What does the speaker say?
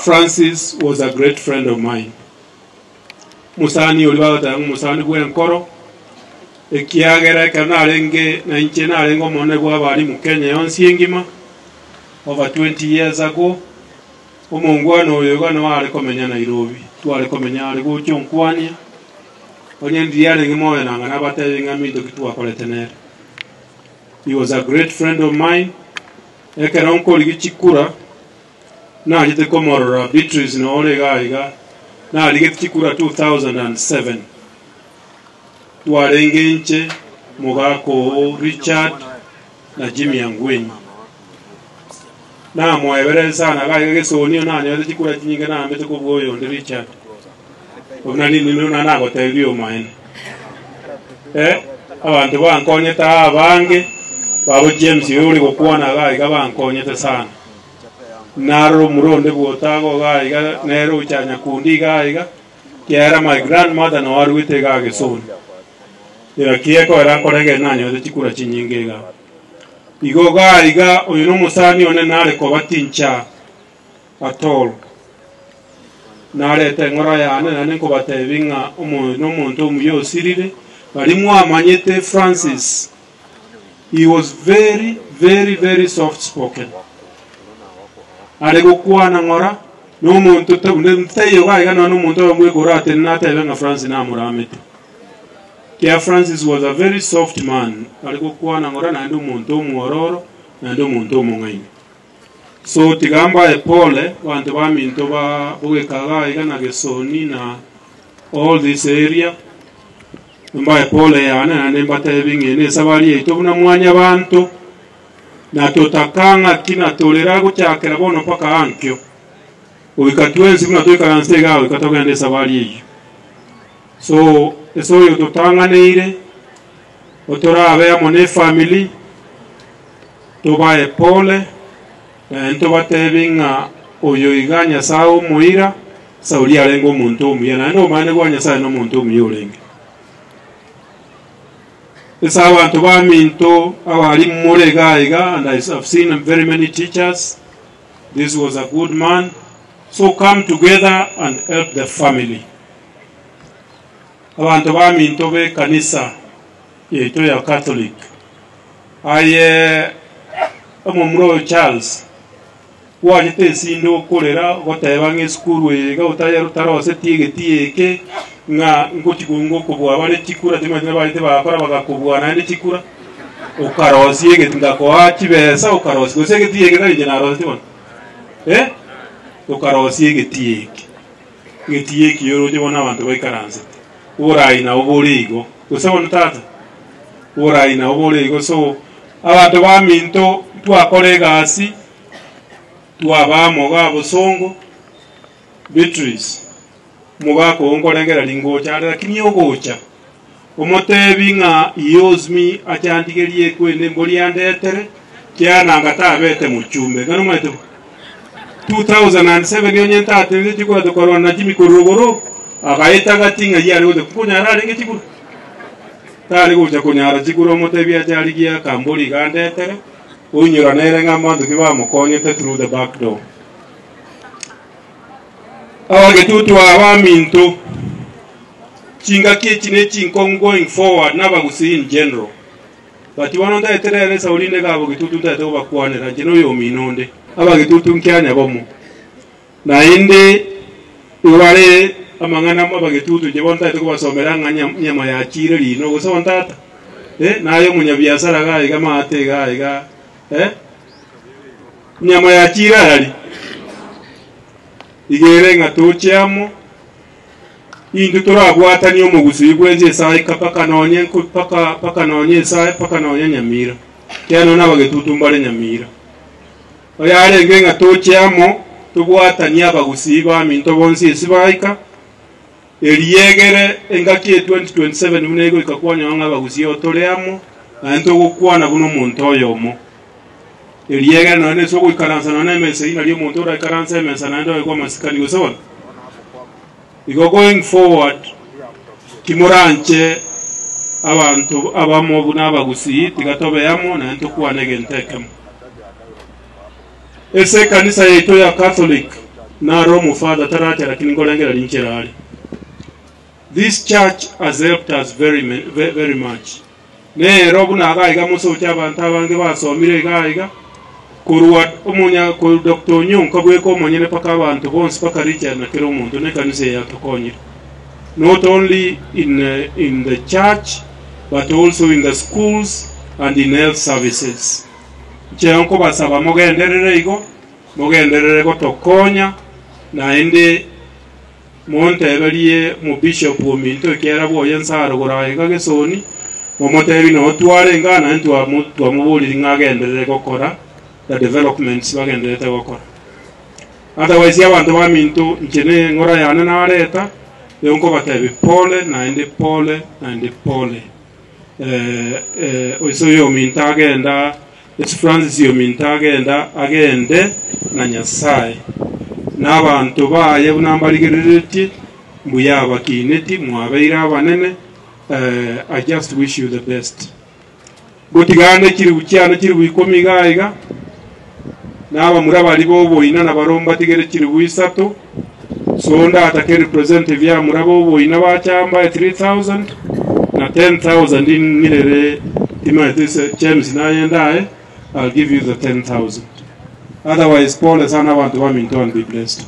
Francis was a great friend of mine. Omosani oria bagoteba ng'a omosani bw'enkoro, ekiagera ekero narenge na inche narenge omonene bw'abalimu Kenya yonsi engima, over 20 years ago, omongwana oyo iga noo are komenya Nairobi, tware komenya are gocha onkwania, onye ndiria arenge moyo nanga nabatebi ng'a minto ki twakorete nere. He was a great friend of mine, ekero nkorigia chikura, Nachete komorora Beatrice nore iga iga, narigetie chikura 2007. Twarenge inche, mogaka oo Richard na Jimmy Angwenyi. Namoebereire sana iga iga gesonio nanyorete chikura chinyinge nambete kobua oyonde Richard. Buna nini buna nagotebirie omaene. Eh, abanto bankonyete aa abange, babo James oyo ore gokwana iga iga bankonyete sana. Narora omura onde bw'otago iga iga, nere ocha nyakundi iga iga, kiagera my grandmother noo arwete iga Gesoni. Naki ekoera nkorengere nanyorete chikura chinyinge iga. Igo iga iga oyo nomosani one nare koba tincha at all. Narete eng'ora yane naende nkobatebi ng'a omoyo nomonto omuya osirire, baria mwamanyete Francis He was very very very soft spoken. Are gokwana ng'ora na omonto taiyo iga iga nonya omonto oyomo igoro atenene atebe ng'a Francis namoramete. Kia Francis was a very soft man, are gokwana ng'ora naende omonto omwororo naende omonto omong'aini. So tiga mbae pole abanto baminto ba bogeka iga iga na Gesoni na all this area. Mbae pole yane naende mbatebi ng'a eye nesabari yaito buna mwanyabanto, na totaka ng'aki na torera gochakera bono mpaka ankio. Goika twensi buna toikaranse igaa goika togende esabari eyio. So, ase oyo totang'aneire, otorabe amo ne efamiri, tobae pole, naende tobatebi ng'a oyo iga Nyasae omoira, Sauli arenge omonto omuya, naende obomaene bwa Nyasae nomonto omuya orenge. Ase abanto baminto abarimu more iga iga, and I have seen very many teachers, this was a good man, so come together and help the family. Abanto baminto b'ekanisa yaito ya Catholic, aye omomura oyo Charles, Gwachete esinde okorera, ogoteba ng'a esukuru eye iga otaroseti egetii eke, ng'a ngochi ngokobua bare chikura timanyeti nabarete bagakora bagakobua naende chikura, okarosia egeti ngakoa chibesa okarosia, gose egetii eke tari inche narosetie bono eh, okarosia egetii eke, egetii eke oroche bono abanto baikaransete, oborai nabo bore igo, gose bono tata? Oborai nabo bore igo so, abanto baminto twakora egasi. Twaba amo iga bosongo, Beatrice, omogaka oo nkorengereria ngocha are lakini ogocha, omotebi ng'a he owes me ache andigerie ekwende embori andetere, kiagera nanga tabete mochumbe. Ng'a nomanyete bo? 2007 onye ntatenenete chikura tokarwana na Jimmy korwa rogoro, agaeta gati ng'ai are gocha nkonyara arenge chikura? Tare gocha konyara chikura omotebi ache arigie akambori iga andetere. Oinyora nere ng'a abanto tibamokonyete through the back door. Abagetutu aba aminto, chingaki echi ne chinkong'u going forward na abagusii in general. But bono ntaete rero esauri inde iga abogetutu ntaete kobakwanera inche noyomino onde. Abagetutu nkianya bomo. Naende igo bare amang'ana abagetutu inche bono ntaete kobasomera ng'a nyama yachiire rino gose bono tata. Eh, naye omonyabiasara iga iga maate iga iga eh, nyama yachiire ayari iga ere ng'a toche amo, intwe torabwatanie omogusii bwensi esaika mpaka nonye nko mpaka mpaka nonye esae mpaka nonye Nyamira, ekiagera nonye abagetutu mbare Nyamira. Oyarenge ng'a toche amo tobwatanie abagusii baminto bonsi ase baika, Eriegere engaki ye 2027 buna egoika kwanyora ng'a abagusii oo tore amo, naende togokwana buna omonto oyomo. Eriegere nonya nese ogoikaransa nonya emesa eyio nario omonto oraikaranse emesa naende oegwe amasikani gose bono. Igo going forward timoranche abanto abamo buna abagusii tiga tobe amo naende tokwane egento ekemo. Ase ekanisa yaito ya Catholic. Naro omofather taracha lakini nkorengereria nchera are. This church has helped us very very much. Nero buna iga iga mosoche abanto abange basomire iga iga korwa omonya korwa Doctor Onyonka bweka omonyene mpaka abanto bonsi mpaka Richard na kera omonto na ekanisa eye yatokonyire. Not only in in the church but also in the schools and in health services. Inche nkobasaba mogenderere igo, mogenderere gotokonya naende Monteberie omobishop ominto ekiagera bwoye nse arogoro aiga gesoni, momotebie noo twarenge aa naende twamoboririe ng'a agenderere gokora the developments bagendererete gokora. Otherwise abanto baminto inche neng'ora yane nareta, nigo nkobatebia pole naende pole naende pole. Ase oyominto agenda, Yesu Francis ominto agenda agende na Nyasae, na abanto baye buna mbarigereretie, mbuya abakineti, mwabeire abanene, I just wish you the best. Ngotigane chilifu chiane chilifu ikomi iga iga, na abamura baria b'oboina nabarobwo mbatigere chilifu isato, so ndatake representative y'abamura b'oboina bache ambae 3000 na 10000 ng'irere timanyeti ase James naye ndae, I'll give you the 10000. Otherwise pole sana abanto baminto and be blessed.